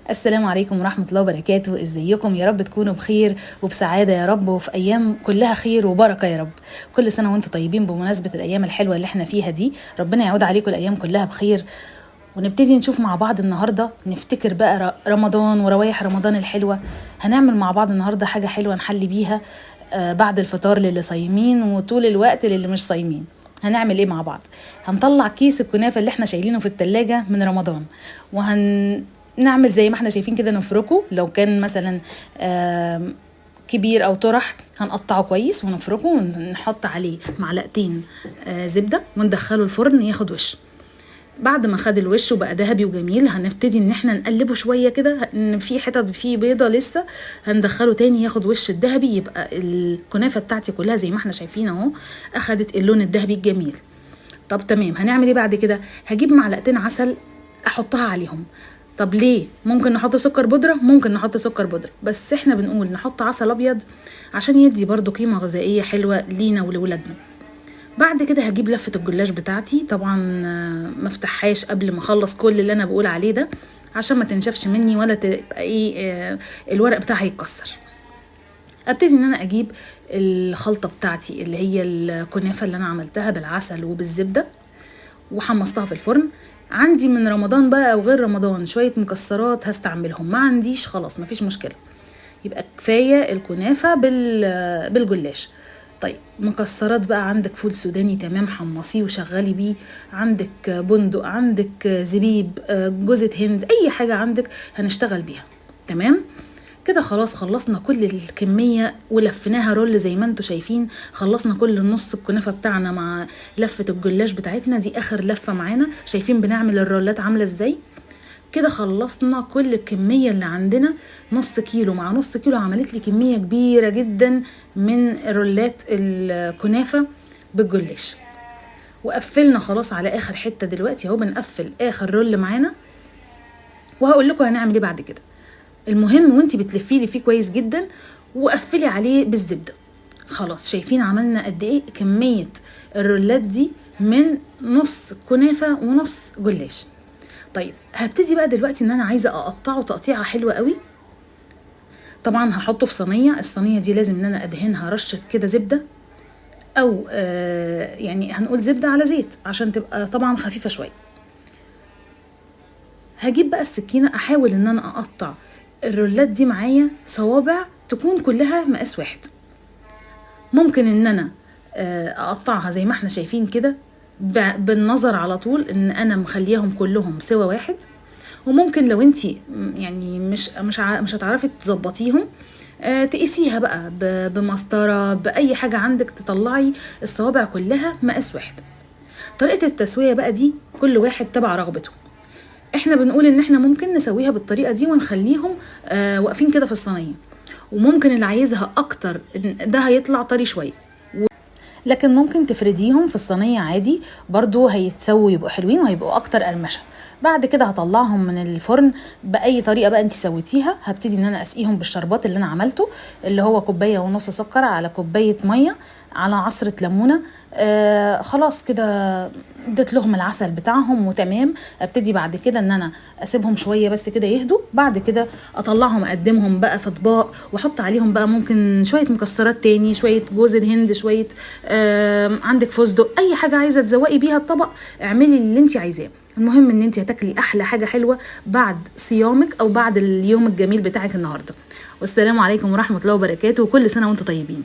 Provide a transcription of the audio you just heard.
السلام عليكم ورحمة الله وبركاته. ازيكم؟ يا رب تكونوا بخير وبسعادة يا رب، وفي أيام كلها خير وبركة يا رب. كل سنة وانتم طيبين بمناسبة الأيام الحلوة اللي احنا فيها دي، ربنا يعود عليكم الأيام كلها بخير. ونبتدي نشوف مع بعض النهاردة، نفتكر بقى رمضان وروايح رمضان الحلوة. هنعمل مع بعض النهاردة حاجة حلوة نحلي بيها بعد الفطار للي صايمين وطول الوقت للي مش صايمين. هنعمل ايه مع بعض؟ هنطلع كيس الكنافة اللي احنا شايلينه في التلاجة من رمضان، وهنعمل زي ما احنا شايفين كده، نفركه. لو كان مثلا كبير او طرح هنقطعه كويس ونفركه، ونحط عليه معلقتين زبدة وندخله الفرن ياخد وش. بعد ما خد الوش وبقى ذهبي وجميل، هنبتدي ان احنا نقلبه شوية كده، ان في حتت فيه بيضة لسه، هندخله تاني ياخد وش الذهبي. يبقى الكنافه بتاعتي كلها زي ما احنا شايفين اهو، اخدت اللون الذهبي الجميل. طب تمام، هنعمل ايه بعد كده؟ هجيب معلقتين عسل احطها عليهم. طب ليه؟ ممكن نحط سكر بودره، ممكن نحط سكر بودره، بس احنا بنقول نحط عسل ابيض عشان يدي برضو قيمة غذائية حلوة لينا ولولادنا. بعد كده هجيب لفة الجلاش بتاعتي، طبعا ما افتحهاش قبل ما اخلص كل اللي انا بقول عليه ده عشان ما تنشفش مني ولا تبقى ايه الورق بتاعها يتكسر. ابتدي ان انا اجيب الخلطة بتاعتي اللي هي الكنافة اللي انا عملتها بالعسل وبالزبدة وحمصتها في الفرن. عندي من رمضان بقى او غير رمضان شوية مكسرات هستعملهم، ما عنديش خلاص مفيش مشكلة، يبقى كفاية الكنافة بالجلاش. طيب مكسرات بقى، عندك فول سوداني تمام حمصية وشغلي بيه، عندك بندق، عندك زبيب، جوزة هند، اي حاجة عندك هنشتغل بيها. تمام كده خلاص خلصنا كل الكمية ولفيناها roll زي ما انتم شايفين. خلصنا كل نص الكنافة بتاعنا مع لفة الجلاش بتاعتنا دي، اخر لفة معانا. شايفين بنعمل الرولات عاملة ازاي؟ كده خلصنا كل الكمية اللي عندنا، نص كيلو مع نص كيلو عملت لي كمية كبيرة جدا من رولات الكنافة بالجلاش. وقفلنا خلاص على اخر حتة دلوقتي اهو، بنقفل اخر roll معانا، وهقول لكم هنعمل ايه بعد كده. المهم وانتي بتلفي لي فيه كويس جدا وقفلي عليه بالزبدة. خلاص شايفين عملنا قد ايه كمية الرولات دي من نص كنافة ونص جلاش. طيب هبتدي بقى دلوقتي ان انا عايزه اقطعه تقطيعه حلوة قوي. طبعا هحطه في صينية، الصينية دي لازم ان انا ادهنها رشه كده زبدة، او يعني هنقول زبدة على زيت عشان تبقى طبعا خفيفة شوية. هجيب بقى السكينة، احاول ان انا اقطع الرولات دي معايا صوابع تكون كلها مقاس واحد. ممكن ان انا اقطعها زي ما احنا شايفين كده بالنظر على طول ان انا مخليهم كلهم سوا واحد، وممكن لو انتي يعني مش هتعرفي تظبطيهم تقيسيها بقى بمسطره، باي حاجة عندك، تطلعي الصوابع كلها مقاس واحد. طريقه التسوية بقى دي كل واحد تبع رغبته. احنا بنقول ان احنا ممكن نسويها بالطريقة دي ونخليهم واقفين كده في الصينية، وممكن اللي عايزها اكتر ده هيطلع طري شوية، لكن ممكن تفرديهم في الصينية عادي برضو هيتسووا، يبقوا حلوين وهيبقوا اكتر قرمشه. بعد كده هطلعهم من الفرن باي طريقه بقى انت سويتيها. هبتدي ان انا اسقيهم بالشربات اللي انا عملته، اللي هو كوباية ونص سكر على كوباية مية على عصره ليمونه. خلاص كده اديت لهم العسل بتاعهم وتمام. ابتدي بعد كده ان انا اسيبهم شوية بس كده يهدوا، بعد كده اطلعهم اقدمهم بقى في اطباق، واحط عليهم بقى ممكن شوية مكسرات تاني، شوية جوز الهند، شوية عندك فستق، اي حاجة عايزه تزوقي بيها الطبق اعملي اللي انت عايزاه. المهم ان انت هتاكلي احلى حاجة حلوة بعد صيامك او بعد اليوم الجميل بتاعك النهارده. والسلام عليكم ورحمة الله وبركاته، وكل سنة وانتم طيبين.